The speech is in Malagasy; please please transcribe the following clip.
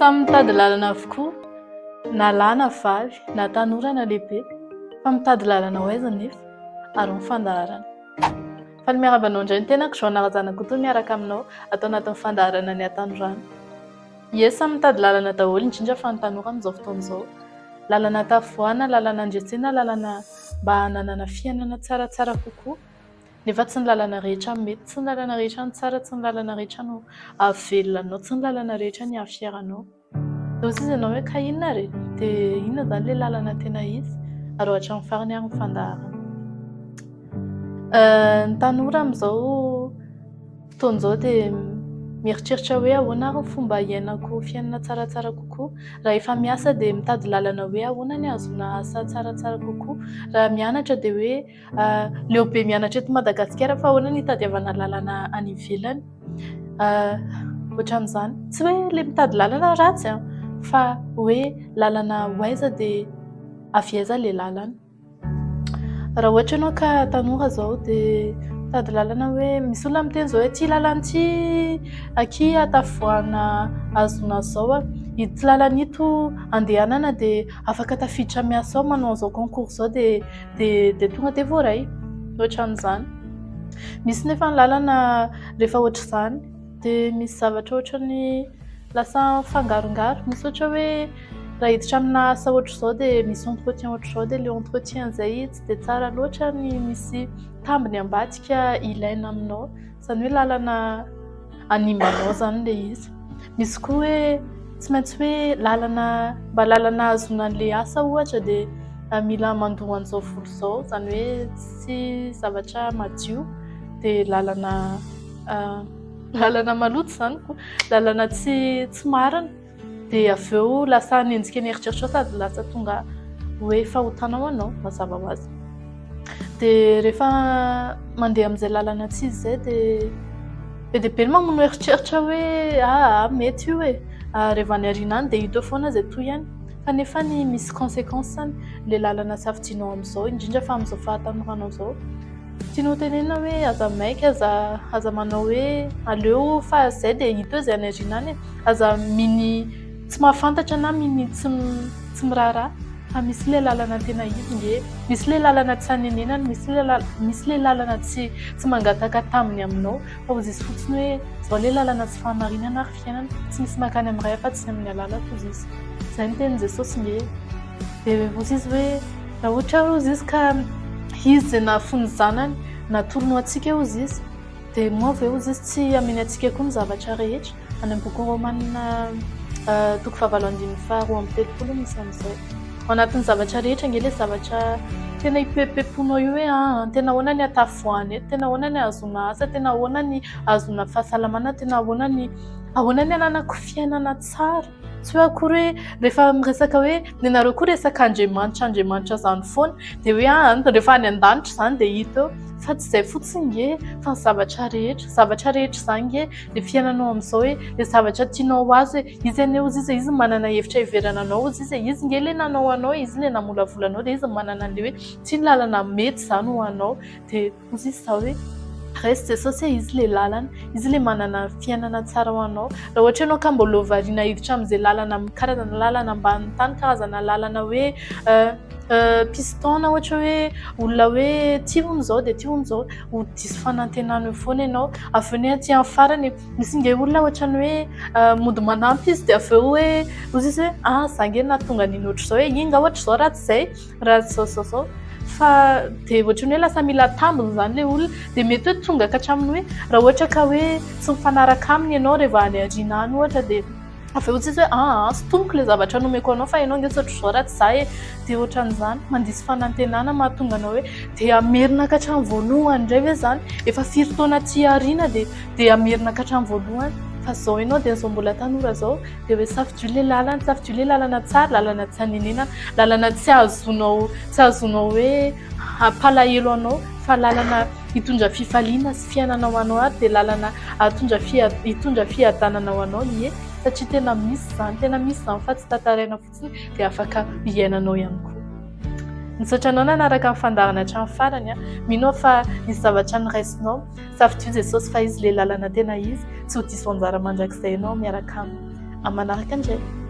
Samy mitady lalana avokoa, na lahy na vavy, na tanora na lehibe. Fa mitady lalana ho aiza anefa? Ary ny fandaharana. Faly miarahaba anao indray ny tenako, Joana Razanakoto miaraka aminao ato anatin'ny fandaharana ny hatanorana. Ie, samy mitady lalana daholo, indrindra fa ny tanora amin'izao fotoana izao. Lalana tavoahana, lalana andresena, lalana mba hananana fiainana tsaratsara kokoa. Nefa tsy ny lalana rehetra no mety, tsy ny lalana rehetra no tsara, tsy ny lalana rehetra no hahavelona anao, tsy ny lalana rehetra ny hahafier anao. Dia hoy izy ianao hoe ka inona ary e? Dia inona izany ilay lalana tena izy? Ary hatramin'ny farany ary ny fandaharana. Ny tanora amin'izao fotoana izao dia mieritreritra hoe ahoana ary ny fomba hiainako fiainana tsaratsara kokoa. Raha efa miasa dia mitady lalana hoe ahoana ny hahazoana asa tsaratsara kokoa. Raha mianatra dia hoe Leo be mianatra eto Madagasikara fa ahoana ny hitadiavana lalana any ivelany. Ohatran'izany. Tsy hoe ilay mitady lalana ratsy an, fa hoe lalana ho aiza dia avy aiza ilay lalana. Raha ohatra ianao ka tanora izao dia mitady lalana hoe misy olona miteny izao hoe ity lalana ity akia tavoahana ahazoana an'izao an, ito lalana ito andehanana dia afaka tafiditra miasa ao manao an'izao concours izao dia dia dia tonga dia voaray. Ohatran'izany. Misy nefa ny lalana rehefa ohatr'izany dia misy zavatra ohatran'ny lasa mifangarongaro. Misy ohatra hoe raha hiditra amina asa ohatr'izao dia misy entretien ohatr'izao dia ilay entretien izay tsy dia tsara loatra ny misy tambiny ambadika ilaina aminao. Izany hoe lalana hanimba anao izany ilay izy. Misy koa hoe tsy maintsy hoe lalana mba lalana ahazoana an'ilay asa ohatra dia mila mandoa an'izao vola izao, izany hoe tsy zavatra madio dia lalana lalana maloto izany koa, lalana tsy tsy marina. Dia avy eo lasa hanenjika ny eritreritrao sady lasa tonga hoe fahotana ho anao, mazava ho azy. Dia rehefa mandeha amin'izay lalana tsy izy izay dia be dia be ny mamono eritreritra hoe aa mety io e, rehefa any aoriana any dia hita eo foana izay tohiny. Fa nefa ny misy consequence-ny ilay lalana safidianao amin'izao, indrindra fa amin'izao fahatanoranao izao. Tianao hotenenina hoe aza maika, aza aza manao hoe aleo fa izay dia hita eo izay any aoriana any e. Aza mini tsy mahafantatra na mini tsy tsy miraharaha fa misy ilay lalana tena izy nge, misy ilay lalana tsy hanenenana, misy ilay lala misy ilay lalana tsy tsy mangataka tambiny aminao fa hozy izy fotsiny hoe izao ilay lalana sy fahamarinana ary fiainana, tsy misy mankany amin'ny Ray afa-tsy amin'ny alalako hozy izy. Izay no tenin'i Jesosy nge e. Dia hozy izy hoe raha ohatra ary hozy izy ka izy izay nahafoy ny zanany natolony ho antsika hozy izy dia moa ve hozy izy tsy hameny antsika koa ny zavatra rehetra? Any amin'ny bokin'ny Romana toko fahavalo andininy faharoa amby telopolo misy an'izay. Ao anatin'ny zavatra rehetra ange ilay zavatra tena hipepopeponao io hoe aa tena ahoana ny hatavoahana eto, tena ahoana ny hahazoana asa, tena ahoana ny hahazoana fahasalamana, tena ahoana ny ahoana ny hananako fiainana tsara. Tsy hoe akory hoe rehefa miresaka hoe ny anareo koa resaka Andriamanitra Andriamanitra izany foana dia hoe aa rehefa any an-danitra izany dia hita eo fa tsy izay fotsiny nge fa ny zavatra rehetra, zavatra rehetra izany nge ilay fiainanao amin'izao hoe ilay zavatra tianao ho azo hoe izy anie hozy izy, izy no manana hevitra hiheverana anao hozy izy, izy nge ilay nanao anao, izy ilay namolavola anao dia izy no manana an'ilay hoe ity ny lalana mety izany ho anao dia hozy izy izao hoe raiso Jesosy e, izy ilay lalana, izy ilay manana fiainana tsara ho anao. Raha ohatra ianao ka mbola variana hiditra amin'izay lalana, karazana lalana ambanin'ny tany, karazana lalana hoe piston na ohatra hoe olona hoe tia hono izao dia tia hono izao, ho diso fanantenana eo foana ianao. Avy eo nefa aty amin'ny farany misy nge olona ohatran'ny hoe mody manampy izy dia avy eo hoe hozy izy hoe ah za nge nahatonga an'iny ohatr'izao e, iny nga ohatr'izao raha tsy izay, raha tsy izao izao izao. Fa dia ohatran'ny hoe lasa mila tambiny izany ilay olona. Dia mety hoe tonga ka hatramin'ny hoe raha ohatra ka hoe tsy mifanaraka aminy ianao rehefa any aoriana any ohatra dia avy eo tsy izy hoe aa sintomiko ilay zavatra nomeko anao fa ianao ange tsy ohatr'izao raha tsy za e. Dia ohatran'izany, mandiso fanantenana mahatonga anao hoe dia hamerina ka hatramin'ny voalohany indray ve izany? Efa firy taona aty aoriana dia dia hamerina ka hatramin'ny voalohany? Fa izao ianao dia izao mbola tanora izao dia hoe safidio ilay lalana, safidio ilay lalana tsara, lalana tsy hanenenana, lalana tsy ahazoanao tsy ahazoanao hoe hampalahelo anao fa lalana hitondra fifaliana sy fiainana ho anao ary dia lalana hahatondra hitondra fiadanana ho anao, ie, satria tena misy izany, tena misy izany fa tsy tantaraina fotsiny dia afaka hiainanao ihany koa. Misaotra anao nanaraka ny fandaharana hatramin'ny farany a. Mino aho fa nisy zavatra noraisinao. Safidio Jesosy fa Izy ilay lalana tena izy, tsy ho diso anjara mandrakizay ianao miaraka aminy. Amin'ny manaraka indray.